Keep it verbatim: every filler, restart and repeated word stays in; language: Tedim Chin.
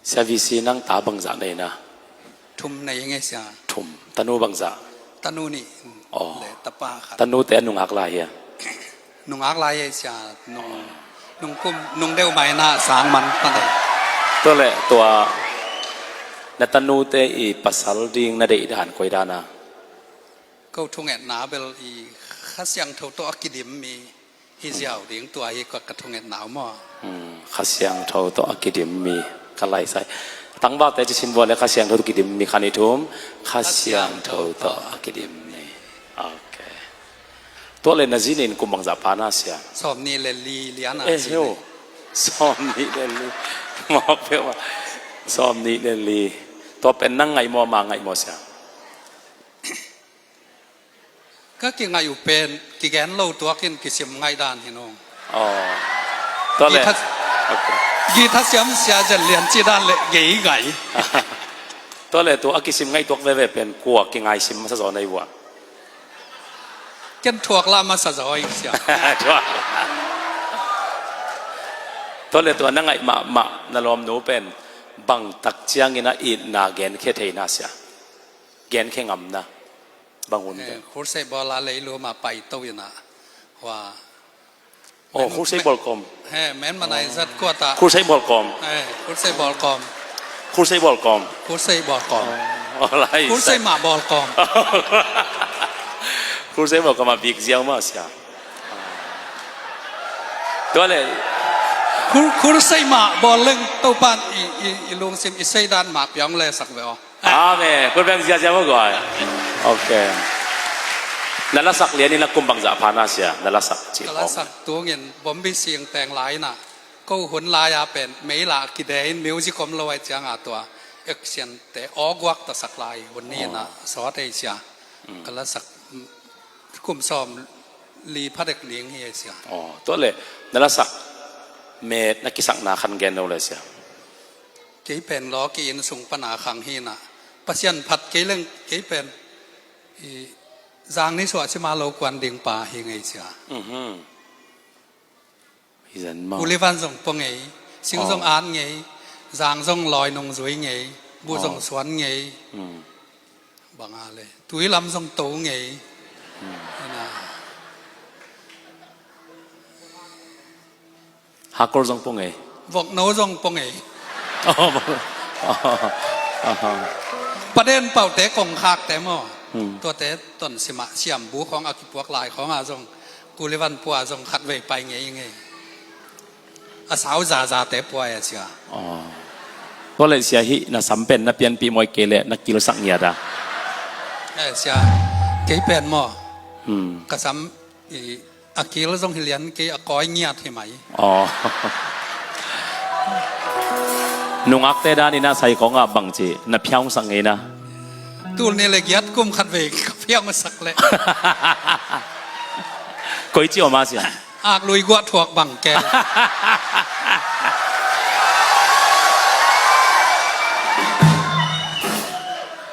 Sia V C, nang ta bangzah nei na? Thum nei ngei sia. Thum. Tanu bangzah? Tanu nih. Oh. Le tapa khat. Tanute a nungak lai hia? Nungak lai ei sia. Nung, nung kum, nung deuh mai na sang man ta nei. Tua le tua na tanute i pasal ding na deih dan koi dan a? Ko thungetna bel i Kha Siangtho tawh a kidim mi hi ziau ding, tua hi ka, ka thungetna uh maw. Hmm, Kha Siangtho tawh a kidim mi ka laisai. Tangvalte ci sim vua le Kha Siangtho tawh kidim mi kha ni thum. Kha Siangtho tawh a kidim mi. Ok. Tua le na zi nih in kum bangzah pha na sia? Sawm nih le li lian a. Eh, zi heo. Nih. Sawm nih le li. Mawk peuh a. Sawm nih le li. Tua pen nang ngaih maw, ma ngaih maw sia? Ka kingaih uh pen kigen lo tuakin kisim ngaih dan hi nung. Oh. Tua le. Githa, ok. Githa siam sia Zen Lian ci dan le gei ngaih. Tua le tua a kisim ngaih tuak veve pen kua kingai sim masa zaw na hi vua? Ken thuak la masa zaw hi sia. Thuak. Tua le tua na ngaih mahmah na lawmnu pen bangtak ciangin a itna genkhia thei na sia? Genkhia ngam na? Bang hun. Eh, pen. Khulsei bawl a leilum a paito ina. Hua. Oh, men, khulsei bawl kawm. He, men manai zat kuat a. Khulsei bawl kawm. Eh, khulsei bawl kawm. Khulsei bawl kawm. Khulsei bawl kawm. Oh, lai. Khulsei mah bawl kawm. Khulsei bawl kawm a bik ziau mah sia. Tua le. Khul, khulsei mah bawl leng Topan i, i, i lungsim i seidan mah piang le sak ve aw. Amen. Kul beng ziazia maw guai. Ok. Na lasak lian in a kum bangzah pha na sia, na lasak cih khawng. Ka lasak tungin Bombi sing teng lai na. Ko hun lai a pen mei la kide in music om lo ai ciang a tua action te aw guak ta sak lai hun ni na. Oh. Sawt ei sia. Mm. Ka lasak, mm, kum sawm li pha dek ning hi ei sia. Oh, tua le na lasak met na kisakna khan gen lo le sia. Kei pen lawki inn sung pana khang hi na. Pasian phat kei leng kei pen i zang ni suah sima lo kuan ding pa hi ngei sia. Mhm. Hi zan maw? Kulivan zong pua ngei, sing zong at ngei, zang zong lawi nung zui ngei, bu zong suan ngei. Mm. Bang a le tui lam zong to ngei. Hmm. Ina. Hakol zong pua ngei. Vokno zong pua ngei. Oh, oh, oh, oh. Paden paute kong khakte maw. Hmm. Tuate ton sima siam bu khawng a kipuak lai khawng a zong kulivan pua zong khat vei pai ngei ngei. A sau zaza te puai a sia. Oh. Tua le sia hi na sam pen na pianpih mawi kei le na kilsak ngiat a. Eh, sia. Kei pen maw. Hmm. Ka sam i a kil zong hi lian kei a kawi ngiat hi mai. Oh. Nungakte dan in a sai kong a bangci na phiaungsak ngei na. Tul ni le giat kum khat vei ka phiaungsak le. Koi ci om a sia. Ak lui guah thuak bang ken.